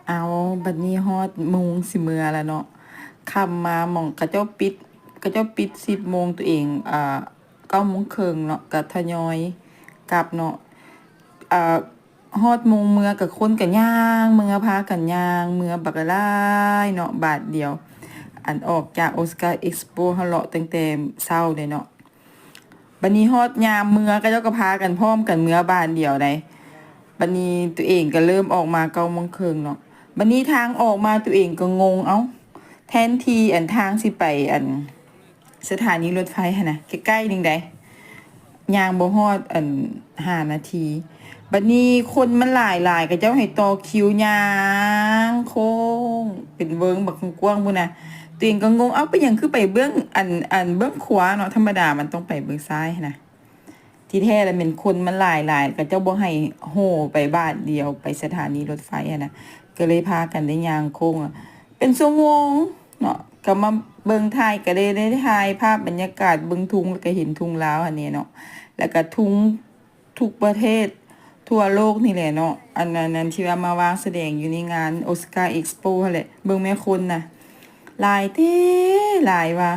ເອົາ ບັດນີ້ຮອດໂມງຊິເມືອແລ້ວເນາະ. ຄ່ຳມາໝ່ອງເຂົາເຈົ້າປິດ ເຂົາເຈົ້າປິດສິບໂມງ ຕົວເອງ ອ່າ ເກົ້າໂມງເຄິ່ງເນາະ ກະທະຍອຍກັບເນາະ. ອ່າ ຮອດໂມງເມືອ ກະຄົນກະຍ່າງເມືອ ພາກັນຍ່າງເມືອບັກຫຼາຍເນາະ ບາດດຽວ. ອັນອອກຈາກໂອຊາກາເອັກສະໂປ ເຮົາເລາະຕັ້ງແຕ່ເຊົ້າເດ້ເນາະ. ບັດນີ້ຮອດຍາມເມືອ ເຂົາເຈົ້າກໍພາກັນພ້ອມກັນເມືອບາດດຽວໃດ໋. ບັດນີ້ຕົວເອງກໍເລີ່ມອອກມາເກົ້າໂມງເຄິ່ງເນາະ. ບັດນີ້ທາງອອກມາຕົວເອງກໍງົງ ເອົ້າ ແທນທີ່ອັນທາງຊິໄປອັນສະຖານີລົດໄຟຫັ້ນນະ ໃກ້ໆໜຶ່ງໃດ໋ ຍ່າງບໍ່ຮອດອັນຫ້ານາທີ. ບັດນີ້ຄົນມັນຫຼາຍໆ ເຂົາເຈົ້າໃຫ້ຕໍ່ຄິວຍ່າງໂຄ້ງເປັນເວີງບັກກວ້າງໆພຸ້ນນະ. ຕົວເອງກໍງົງ ເອົ້າ ເປັນຫຍັງຄືໄປເບື້ອງອັນ ອັນເບື້ອງຂວາເນາະ ທຳມະດາມັນຕ້ອງໄປເບື້ອງຊ້າຍຫັ້ນນະ. ທີ່ແທ້ລະແມ່ນຄົນມັນຫຼາຍໆ ເຂົາເຈົ້າບໍ່ໃຫ້ໂຮ່ໄປບາດດຽວໄປສະຖານີລົດໄຟຫັ້ນນະ ກໍເລີຍພາກັນໄດ້ຍ່າງໂຄ້ງ ເປັນຊົ່ວໂມງເນາະ. ກໍມາເບິ່ງ ຖ່າຍ ກໍໄດ້ ໄດ້ຖ່າຍພາບບັນຍາກາດເບິ່ງທຸງ ແລ້ວກໍເຫັນທຸງລາວຫັ້ນແຫຼະເນາະ ແລ້ວກໍທຸງທຸກປະເທດທົ່ວໂລກນີ້ແຫຼະເນາະ. ອັນນັ້ນ ອັນທີ່ວ່າມາວາງສະແດງຢູ່ໃນງານໂອຊາກາເອັກສະໂປຫັ້ນແຫຼະ. ເບິ່ງແມ້ຄົນນະ ຫຼາຍແທ້ຫຼາຍວ່າ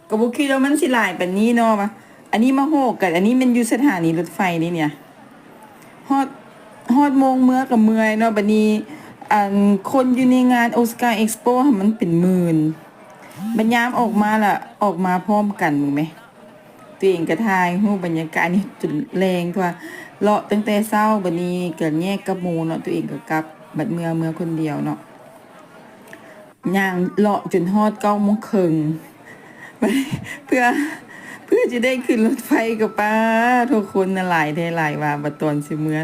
ກໍບໍ່ຄິດວ່າມັນຊິຫຼາຍປານນີ້ເນາະວ່າ. ອັນນີ້ມາໂຮກັນ ອັນນີ້ແມ່ນຢູ່ສະຖານີລົດໄຟເດ້ເນຍ. ຮອດ ຮອດໂມງເມືອກໍເມື່ອຍເນາະ. ບັດນີ້ ອັນ ຄົນຢູ່ໃນງານໂອຊາກາເອັກສະໂປຫັ້ນມັນເປັນໝື່ນ ບັດຍາມອອກມາລະ ອອກມາພ້ອມກັນ ເບິ່ງແມ. ຕົວເອງກໍຖ່າຍຮູບບັນຍາກາດນີ້ຈົນແລງທົ່ວ ເລາະຕັ້ງແຕ່ເຊົ້າ. ບັດນີ້ກໍແຍກກັບໝູ່ເນາະ ຕົວເອງກໍກັບ ບັດເມືອ ເມືອຄົນດຽວເນາະ. ຍ່າງເລາະຈົນຮອດເກົ້າໂມງເຄິ່ງ ເພື່ອ ເພື່ອຈະໄດ້ຂຶ້ນລົດໄຟ ກໍປາໂທ ຄົນນະຫຼາຍແທ້ຫຼາຍວ່າ ບັດຕອນຊິເມືອ.